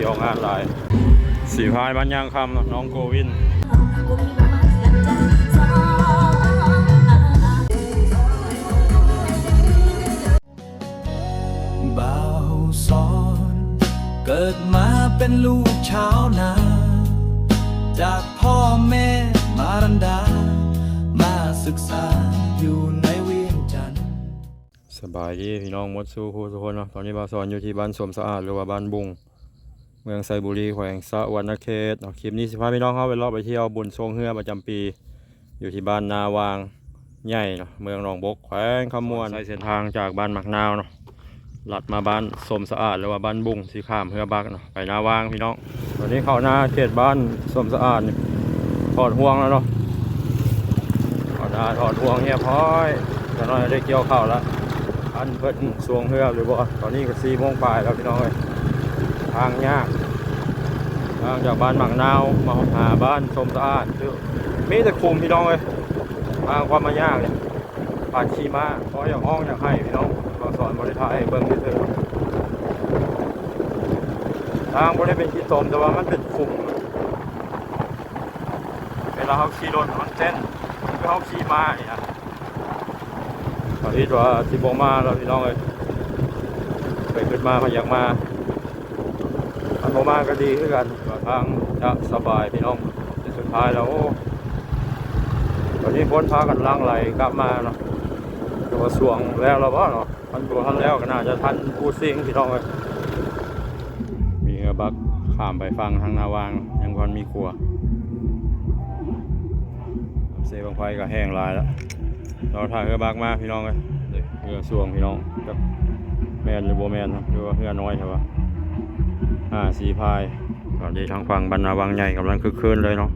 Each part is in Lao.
ທ່ຽວງານຫຼາຍ ສີພາຍບ້ານຍາງຄຳເນາະ ນ້ອງໂກວິນ. ບ່າວສອນ ເກີດມາເປັນລູກຊາວນາ ຈາກພໍ່ແມ່ມາຣັນດາ ມາສຶກສາຢູ່ໃນວຽງຈັນ. ສະບາຍດີພີ່ນ້ອງໝົດສູ່ຜູ້ສູ່ຄົນເນາະ. ຕອນນີ້ບ່າວສອນຢູ່ທີ່ບ້ານສົມສະອາດ ຫຼືວ່າບ້ານບຸງ ເມືອງໄຊບູລີ ແຂວງສະຫວັນນະເຂດເນາະ. ຄລິບນີ້ຊິພາພີ່ນ້ອງເຮົາໄປເລາະໄປທ່ຽວບຸນຊ່ວງເຮືອປະຈຳປີ ຢູ່ທີ່ບ້ານນາຫວ່າງໃຫຍ່ເນາະ ເມືອງໜອງບົກ ແຂວງຄຳມ່ວນ. ໃຊ້ເສັ້ນທາງຈາກບ້ານໝາກນາວເນາະ ລັດມາບ້ານສົມສະອາດ ຫຼືວ່າບ້ານບຸງ ຊິຂ້າມເຮືອບັກເນາະ ໄປນາຫວ່າງພີ່ນ້ອງ. ຕອນນີ້ເຂົ້າໜ້າເຂດບ້ານສົມສະອາດນີ້ ຖອດຫ່ວງແລ້ວເນາະ ເຂົ້າໜ້າຖອດຫ່ວງຮຽບຮ້ອຍ ຈັກໜ້ອຍໄດ້ກ່ຽວເຂົ້າລະ. ອັນເພິ່ນຊ່ວງເຮືອຫຼືບໍ່? ຕອນນີ້ກໍສີ່ໂມງປາຍແລ້ວພີ່ນ້ອງເອີຍ. ທາງຍາກ ທາງຈາກບ້ານໝາກນາວມາຫາບ້ານສົມສະອາດ ຄືມີແຕ່ຂຸມພີ່ນ້ອງເອີຍ. ທາງຄວາມມາຍາກນີ້ ປານຂີ່ມ້າ ພໍຢາກຮ້ອງຢາກໄຫ້ພີ່ນ້ອງ. ບ່າວສອນບໍ່ໄດ້ຖ່າຍໃຫ້ເບິ່ງຊື່ໆ ທາງບໍ່ໄດ້ເປັນຂີ້ຕົມ ແຕ່ວ່າມັນເປັນຂຸມ. ເວລາເຮົາຂີ່ລົດມັນເຕັ້ນ ຄືເຮົາຂີ່ມ້ານີ້ນະ. ກໍຄິດວ່າຊິບໍ່ມາແລ້ວພີ່ນ້ອງເອີຍ ໄປຄິດມາພະຍັກມາ ຄັນບໍ່ມາກໍດີຄືກັນ ວ່າທາງຈະສະບາຍພີ່ນ້ອງ. ແຕ່ສຸດທ້າຍແລ້ວ ໂອ້ ຕອນນີ້ຄົນພາກັນຫຼັ່ງໄຫຼກັບມາເນາະ ແຕ່ວ່າຊ່ວງແລ້ວແລ້ວບໍ່ເນາະ? ຄັນບໍ່ທັນແລ້ວກໍໜ້າຈະທັນຜູ້ສິ່ງພີ່ນ້ອງເອີຍ. ມີເຮືອບັກຂ້າມໄປຝັ່ງທາງນາຫວ່າງ ຍັງບໍ່ທັນມີຂົວ. ເຊບັ້ງໄຟກໍແຫ້ງຫຼາຍແລ້ວ ລໍຖ້າເຮືອບັກມາພີ່ນ້ອງເອີຍ. ເຮືອຊ່ວງພີ່ນ້ອງ ຈັກແມ່ນຫຼືບໍ່ແມ່ນເນາະ ຫຼືວ່າເຮືອນ້ອຍແທ້ວະ ຫ້າສີ່ພາຍ. ຕອນນີ້ທາງຝັ່ງບ້ານນາຫວ່າງໃຫຍ່ກຳລັງຄຶກຄື້ນເລີຍເນາະ.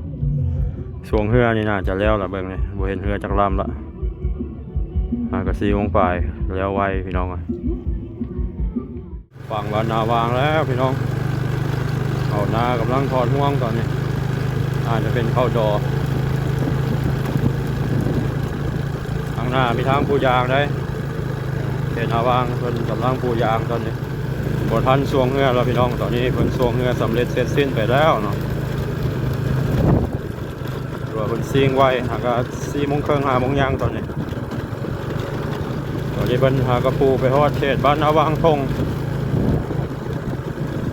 ຊ່ວງເຮືອນີ້ໜ້າຈະແລ້ວລະ ເບິ່ງນີ້ ບໍ່ເຫັນເຮືອຈັກລຳລະ. ຫາກະສີ່ໂມງປາຍ ແລ້ວໄວພີ່ນ້ອງເອີຍ. ຝັ່ງບ້ານນາຫວ່າງແລ້ວພີ່ນ້ອງ ເຂົ້ານາກຳລັງຖອດຫ່ວງຕອນນີ້ ອາດຈະເປັນເຂົ້າດໍ. ທາງໜ້າມີທາງປູຢາງໃດ໋ ເຂດນາຫວ່າງ ເພິ່ນກຳລັງປູຢາງຕອນນີ້. ບໍ່ທັນຊ່ວງເຮືອແລ້ວພີ່ນ້ອງ ຕອນນີ້ເພິ່ນຊ່ວງເຮືອສຳເລັດເສັດສິ້ນໄປແລ້ວເນາະ. ຫຼືວ່າເພິ່ນຊິງໄວ້ ຫາກະສີ່ໂມງເຄິ່ງ ຫ້າໂມງຢ່າງຕອນນີ້. ຕອນນີ້ເພິ່ນຫາກະປູໄປຮອດເຂດບ້ານນາຫວ່າງທົ່ງ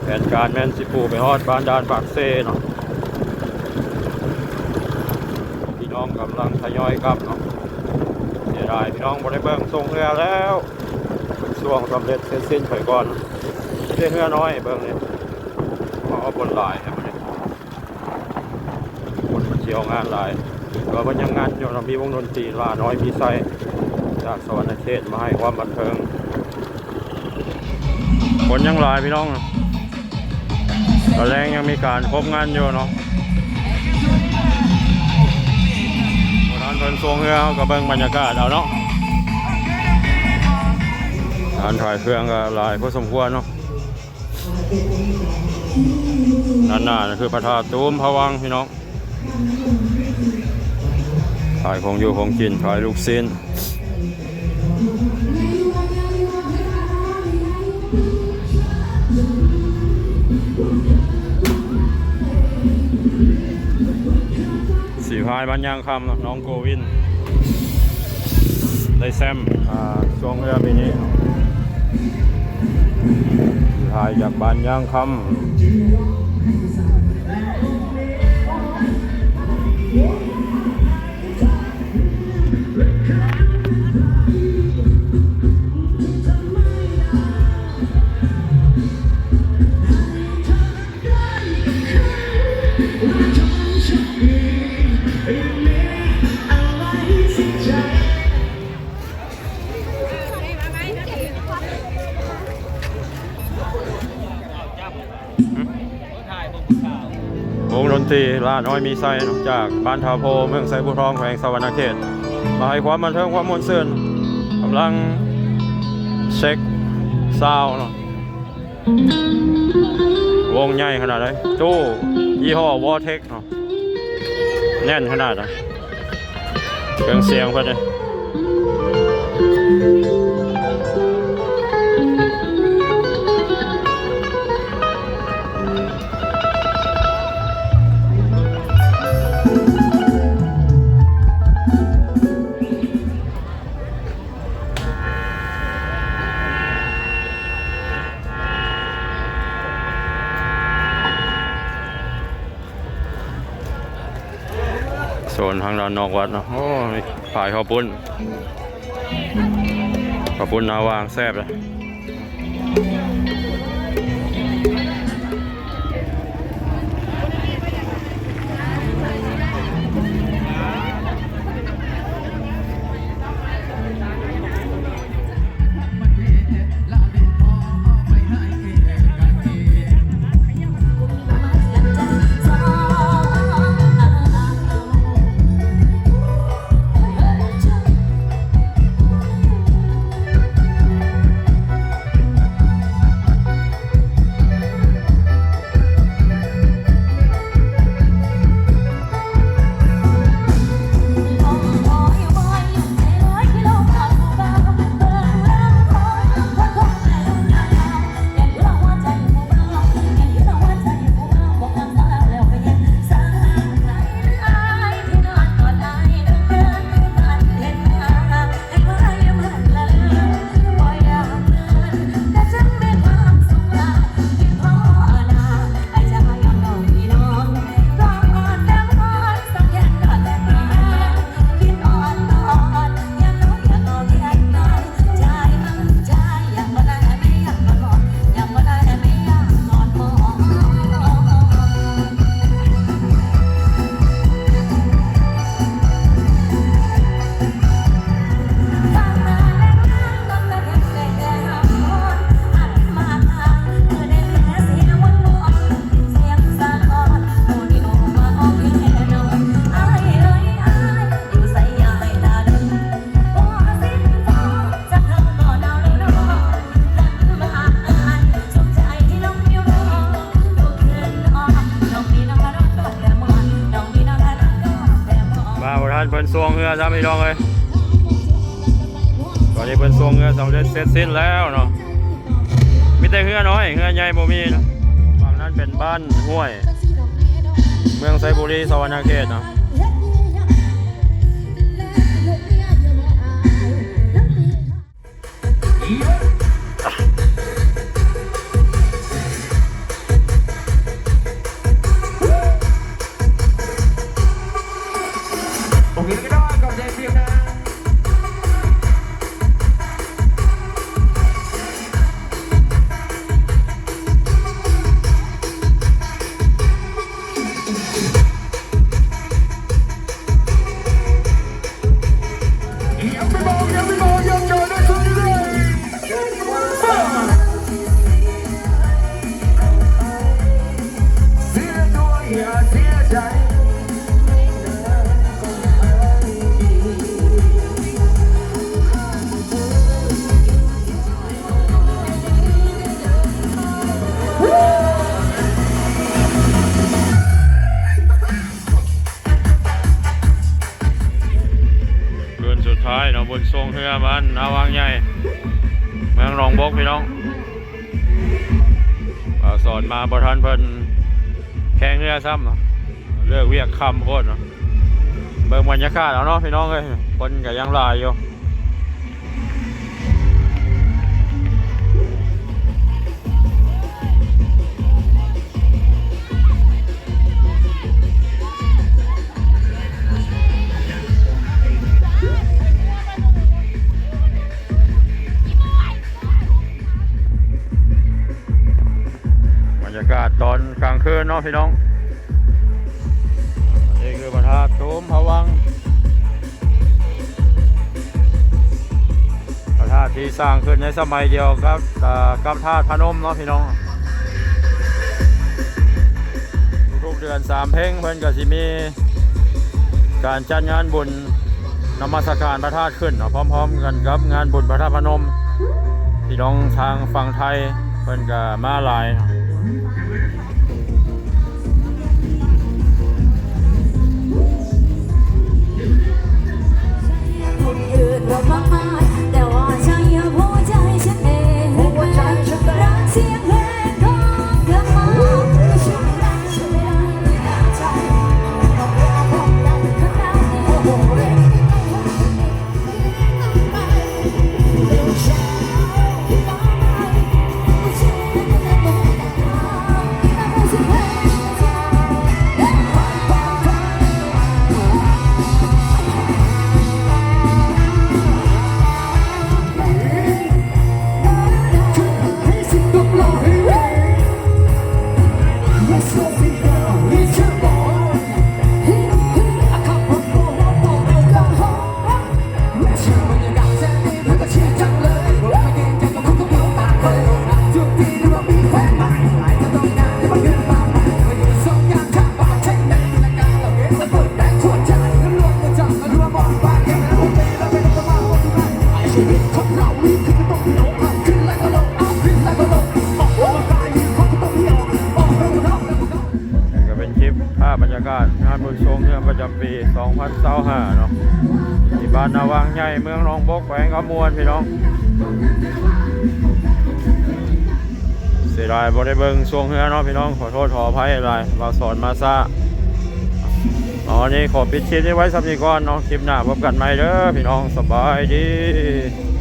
ແຜນການແມ່ນຊິປູໄປຮອດບ້ານດ່ານປາກເຊເນາະ. ພີ່ນ້ອງກຳລັງທະຍອຍກັບເນາະ. ເສຍດາຍພີ່ນ້ອງບໍ່ໄດ້ເບິ່ງຊ່ວງເຮືອແລ້ວ ເປັນຊ່ວງສຳເລັດເສັດສິ້ນໄປກ່ອນ. ມີແຕ່ເຮືອນ້ອຍເບິ່ງນີ້ ເພາະວ່າຄົນຫຼາຍແທ້ມື້ນີ້. ຄົນມາທ່ຽວງານຫຼາຍ ແຕ່ວ່າເພິ່ນຍັງງານຢູ່ເນາະ ມີວົງດົນຕີຫຼ້ານ້ອຍມີໄຊ ຈາກສະຫວັນນະເຂດມາໃຫ້ຄວາມບັນເທີງ. ຄົນຍັງຫຼາຍພີ່ນ້ອງ ຕອນແລງຍັງມີການຄົບງານຢູ່ເນາະ. ຕອນເພິ່ນຊ່ວງເຮືອ ເຮົາກໍເບິ່ງບັນຍາກາດເອົາເນາະ. ຮ້ານຂາຍເຄື່ອງກໍຫຼາຍພໍສົມຄວນເນາະ. ດ້ານໜ້ານັ້ນຄືພະທາດຕູມພະວັງພີ່ນ້ອງ ຂາຍຂອງຢູ່ຂອງກິນ ຂາຍລູກຊີ້ນ. ສີພາຍບ້ານຍາງ ຄຳເນາະ ນ້ອງໂກວິນ ໄດ້ແຊ້ມ ອ່າ ຊ່ວງເຮືອປີນີ້ ຖ່າຍຈາກບ້ານຍາງຄຳ. ວົງດົນຕີຫຼ້ານ້ອຍມີໄຊ ຈາກບ້ານທ່າໂພ ເມືອງໄຊພູທອງ ແຂວງສະຫວັນນະເຂດ ມາໃຫ້ຄວາມບັນເທີງຄວາມມ່ວນຊື່ນ ກຳລັງເຊັກຊາວເນາະ. ວົງໃຫຍ່ຂະໜາດໃດ ຕູ້ຍີ່ຫໍ້ Vortex ເນາະ ແໜ້ນຂະໜາດໃດ ເຄື່ອງສຽງເພິ່ນເດ້. ໂຊນທາງດ້ານນອກວັດເນາະ. ໂອ້ ມີຂາຍເຂົ້າປຸ້ນ ເຂົ້າປຸ້ນນາຫວ່າງ ແຊບເດ້. ມາບໍ່ທັນເພິ່ນຊ່ວງເຮືອຊ້ຳ ພີ່ນ້ອງເອີຍ. ຕອນນີ້ເພິ່ນຊ່ວງເຮືອສຳເລັດເສັດສິ້ນແລ້ວເນາະ. ມີແຕ່ເຮືອນ້ອຍ ເຮືອໃຫຍ່ບໍ່ມີເນາະ. ຝັ່ງນັ້ນເປັນບ້ານຫ້ວຍ ເມືອງໄຊບູລີ ສະຫວັນນະເຂດເນາະ. ຄືນສຸດທ້າຍເນາະ ບຸນຊ່ວງເຮືອບ້ານນາຫວ່າງໃຫຍ່ ເມືອງໜອງບົກ ພີ່ນ້ອງ. ບ່າວສອນມາບໍ່ທັນເພິ່ນແຂ່ງເຮືອຊ້ຳເນາະ ເລີກວຽກຄ່ຳໂພດເນາະ. ເບິ່ງບັນຍາກາດເອົາເນາະ ພີ່ນ້ອງເອີຍ ຄົນກໍຍັງຫຼາຍຢູ່. ບັນຍາກາດຕອນກາງຄືນເນາະ ພີ່ນ້ອງ. ນີ້ຄືພະທາດພູມພະວັງ ພະທາດທີ່ສ້າງຂຶ້ນໃນສະໄໝດຽວກັບ ເອີ ກັບທາດພະນົມເນາະ ພີ່ນ້ອງ. ທຸກໆເດືອນສາມເພັງ ເພິ່ນກໍຊິມີການຈັດງານບຸນນະມັດສະການພະທາດຂຶ້ນເນາະ ພ້ອມໆກັນກັບງານບຸນພະທາດພະນົມ. ພີ່ນ້ອງທາງຝັ່ງໄທເພິ່ນກໍມາຫຼາຍເນາະ. ກາດງານບຸນຊ່ວງເຮືອນປະຈຳປີສອງພັນຊາວຫ້າເນາະ ທີ່ບ້ານນາວັງໃຫຍ່ ເມືອງໜອງບົກ ແຂວງຄຳມ່ວນ ພີ່ນ້ອງ. ເສຍດາຍບໍ່ໄດ້ເບິ່ງຊ່ວງເຮືອເນາະພີ່ນ້ອງ ຂໍໂທດຂໍອະໄພຫຼາຍ ບ່າວສອນມາຊ້າ. ເອົາ ວັນນີ້ຂໍປິດຄລິບນີ້ໄວ້ສ່ຳນີ້ກ່ອນເນາະ ຄລິບໜ້າພົບກັນໃໝ່ເດີພີ່ນ້ອງ ສະບາຍດີ.